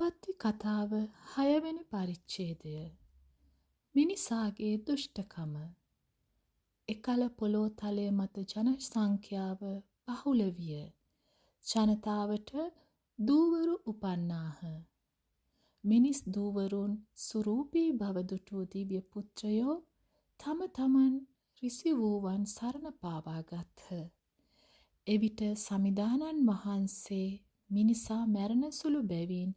උත්පත්ති කතාව හයවෙනි පරිච්ඡේදය. මිනිසාගේ දුෂ්ටකම. එකල පොළොව තලය මත ජන සංඛ්‍යාව බහුල විය. ජනතාවට දූවරු උපන්නාහ. මිනිස් දූවරුන් සුරූපී බව දුටු දිව්‍ය පුත්‍රයෝ තම තමන් රිසි වූවන් සරණ පාවා ගත්හ. එවිට සමිඳාණන් වහන්සේ මිනිසා මැරෙන සුළු බැවින්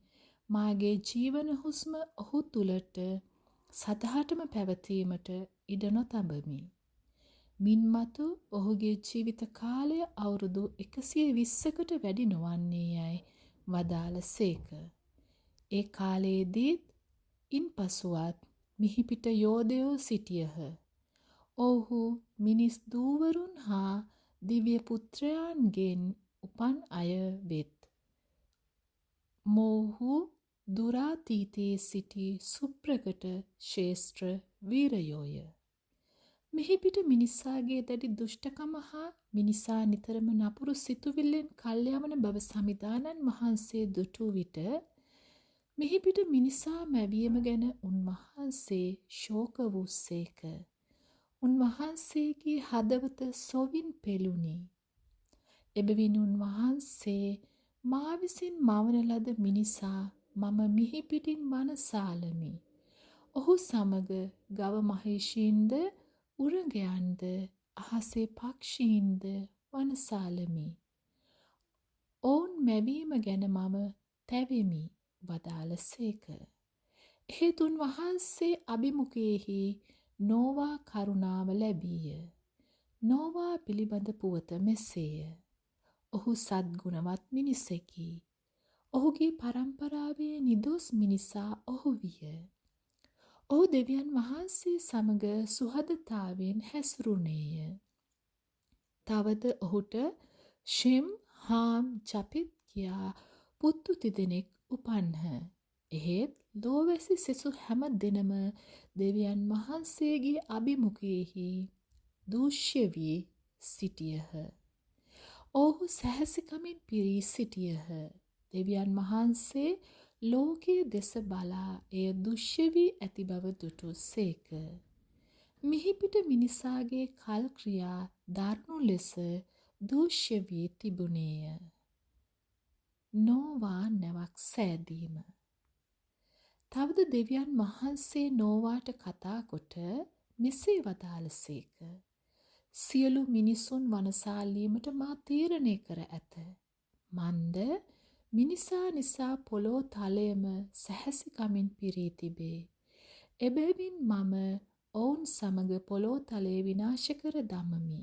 මාගේ ජීවන හුස්ම ඔහු තුළට සදහටම පැවතීමට ඉඩ නොතබමි. මින්මතු ඔහුගේ ජීවිත කාලය අවුරුදු 120කට වැඩි නොවන්නේ යැයි වදාළ සේක. ඒ කාලයේදීත් ඉන්පසුවත් මිහිපිට යෝධයෝ සිටියහ. ඔවුහු මිනිස් දූවරුන් හා දිව්‍ය පුත්‍රයන්ගෙන් උපන් අය වෙත්. මොවුහු දුරාතීතයේ සිටි සුප්‍රකට ශේෂ්ත්‍ර වීරයෝය. මිහිපිට මිනිසාගේ දැඩි දුෂ්ටකම හා මිනිසා නිතරම නපුරු සිතුවිල්ලෙන් කල් යවන බව සමිඳාණන් වහන්සේ දුටු විට මිහිපිට මිනිසා මැවීම ගැන උන්වහන්සේ ශෝක වූ සේක. උන්වහන්සේගේ හදවත සොවින් පෙළුණි. එබැවින් උන්වහන්සේ මා විසින් මවන ලද මිනිසා මම මිහිපිටින් වනසාලමි. ඔහු සමග ගව මහේෂීන්ද උරගයන්ද අහසේ පක්ෂීන්ද වනසාලමි. ඔවුන් මැවීම ගැන මම තැවෙමි වදාළ සේක. එහෙත් උන්වහන්සේ අභිමුඛයෙහි නෝවා කරුණාව ලැබීය. නෝවා පිළිබඳ පුවත මෙසේය. ඔහු සද්ගුණවත් මිනිසෙකි. ඔහුගේ පරම්පරාවේ නිදොස් මිනිසා ඔහු විය. ඔහු දෙවියන් වහන්සේ සමග සුහදතාවෙන් හැසිරුණේය. තවද ඔහුට ෂෙම්, හාම්, ජපෙත් කියා පුත්තු තිදෙනෙක් උපන්හ. එහෙත් ලෝවැසි සෙසු හැම දෙනම දෙවියන් වහන්සේගේ අභිමුඛයෙහි දූෂ්‍ය වී සිටියහ. ඔවුහු සැහැසිකමින් පිරී සිටියහ. දෙවියන් වහන්සේ ලෝකයේ දෙස බලා එය දුෂ්‍ය වී ඇති බව දුටු සේක. මිහිපිට මිනිසාගේ කල් ක්‍රියා දරුණු ලෙස දූෂ්‍ය වී තිබුණේය. නෝවා නැවක් සෑදීම. තවද දෙවියන් වහන්සේ නෝවාට කතා කොට මෙසේ වදාළ සේක. සියලු මිනිසුන් වනසාලීමට මා තීරණය කර ඇත. මන්ද මිනිසා නිසා පොළොව තලයම සැහැසිකමින් පිරී තිබේ. එබැවින් මම ඔවුන් සමග පොළොව තලය විනාශ කර දමමි.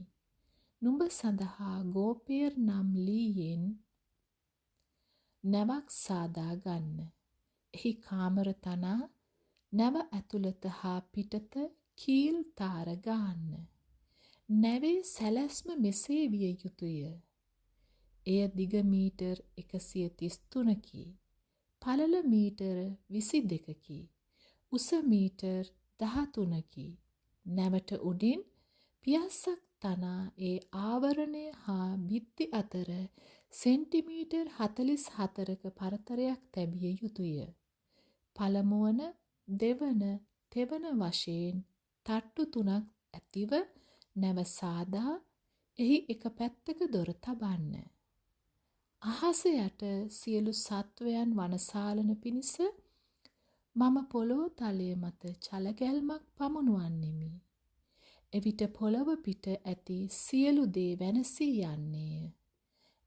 නුඹ සඳහා ගෝපේර් නම් ලීයෙන් නැවක් සාදා ගන්න. එහි කාමර තනා නැව ඇතුළත හා පිටත කීල් තාර ගාන්න. නැවේ සැලැස්ම මෙසේ විය යුතුය. එය දිග මීටර් 133කි. පළල මීටර 22කි. උස මීටර් 13කි. නැවට උඩින් පියස්සක් තනා ඒ ආවරණය හා බිත්ති අතර සෙන්ටිමීටර් 44ක පරතරයක් තැබිය යුතුය. පළමුවන, දෙවන, තෙවන වශයෙන් තට්ටු තුනක් ඇතිව නැව සාදා එහි එක පැත්තක දොර තබන්න. අහස යට සියලු සත්වයන් වනසාලන පිණිස මම පොළොව තලය මත චලගැල්මක් පමුණුවන්නෙමි. එවිට පොළොව පිට ඇති සියලු දේ වෙනසී යන්නේය.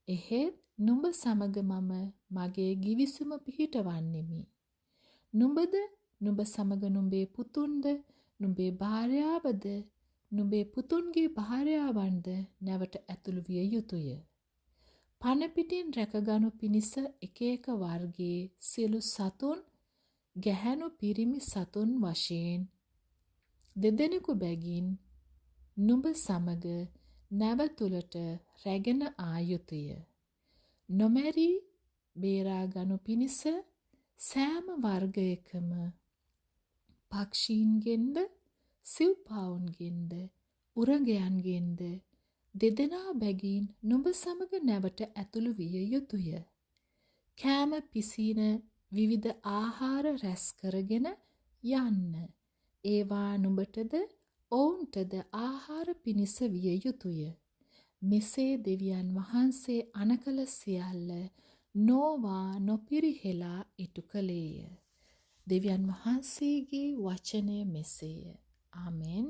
එහෙත් නුඹ සමග මම මගේ ගිවිසුම පිහිටවන්නෙමි. නුඹද නුඹ සමග නුඹේ පුතුන්ද නුඹේ භාර්යාවද නුඹේ පුතුන්ගේ භාර්යාවන්ද නැවට ඇතුළු විය යුතුය. පණ පිටින් රැකගනු පිණිස එක එක වර්ගයේ සියලු සතුන් ගැහැණු පිරිමි සතුන් වශයෙන් දෙදෙනෙකු බැගින් නුඹ සමග නැව තුළට රැගෙන ආ යුතුය. නොමැරී බේරා ගනු පිණිස සෑම වර්ගයකම පක්ෂීන්ගෙන්ද සිව්පාවුන්ගෙන්ද උරගයන්ගෙන්ද දෙදෙනා බැගින් නුඹ සමග නැවට ඇතුළු විය යුතුය. කෑම පිසින විවිධ ආහාර රැස් කරගෙන යන්න. ඒවා නුඹටද ඔවුන්ටද ආහාර පිණිස විය යුතුය. මෙසේ දෙවියන් වහන්සේ අනකළ සියල්ල නෝවා නොපිරිහෙලා ඉටු කළේය. දෙවියන් වහන්සේගේ වචනය මෙසේය. ආමෙන්.